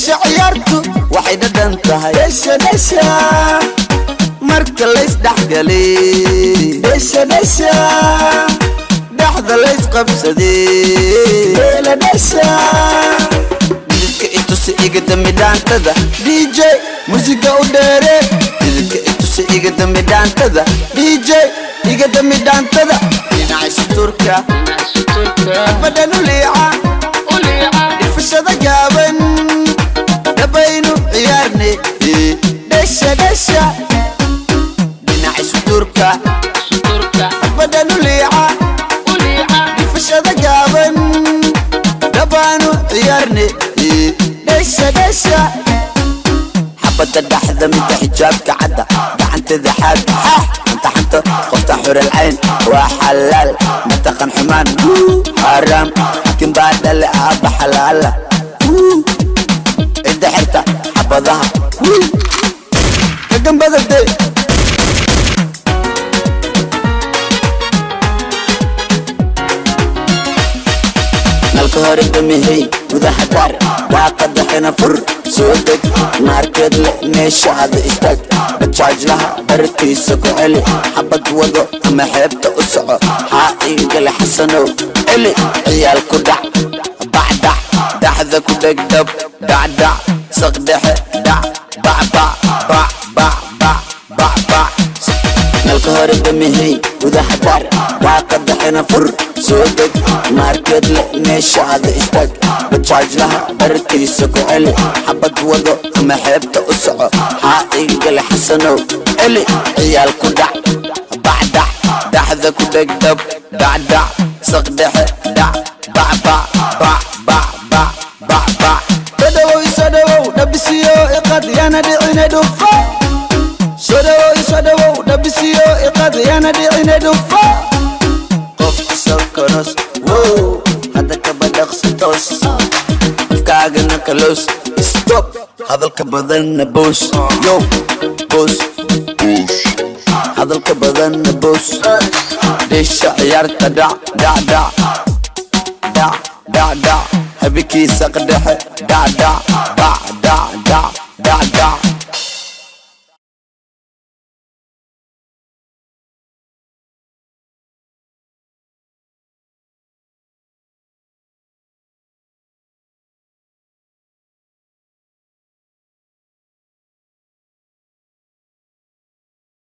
Dheesha ciyaartu waxay dhadhan tahay. Dheesha, dheesha, marka laysdhexgalay. Dheesha, dheesha, dhexda laysqabsaday. Dheela, dheesha, dhididka itusi, iga dami dhaantada. DJ, musiga u dheere. Dhididka itusi, iga dami dhaantada. DJ, iga dami dhaantada. Dhinaca suturka badhan u liica, dhifashada gaaban dhabaynu ciyaarne. Dhesha, dhesha, dhinaca suturka badhan u liica, dhifashada gaaban dhabaanu ciyaarne. Dhesha, dhesha, xabadda dhaxda, midda xijaabka cadda, gacanteeda xaad xanta xanta, qofta xuralcayn waa xalaal, mataqan xumaan xaaraam, xakin baa dhale aabba xalaala, cidda xirta xabadaha kagambadade. Nalka hore damihey, gudaha daar, daaqada xina fur, soo deg, maarkeed le meesha ada istaag, bajaajlaha bartiisa ku celi, xabad wado ama xeebta u soco, haa iigale xasanow celi, ciyaal ku dhac bacdhac, dhaxda ku dhegdhab, dhacdhac, saqdhexe dhac, bacbac, bac bac bac bac bac. Nalka hore damihey, gudaha daar, daaqada xina fur, soo deg, maarkeed le meesha ada istaag, bajaajlaha bartiisa ku celi, xabad wado ama xeebta u soco, haa iigale xasanow celi, ciyaal ku dhac bacdhac, dhaxda ku dhegdhab, dhacdhac, saqdhexe dhac, bacbac, bac bac bac bac bac. Soo dhawow, isoo dhawow, dhabisiyo iqad, yana dhicine dhufo. Soo dhawow, isoo dhawow, dhabisiyo iqad, yana dhicine dhufo. Qofka sokoros wow, hadda kaba dhaqsi toos, afkaagana kaloos, stop hadalka badanna boos, yo boos, hadalka badanna boos. Dheesha ciyaarta dhac dhac dhac dhac dhac dhac, habeenkii saqdhexe dhac dhac bac dhac dhac dhac dhac.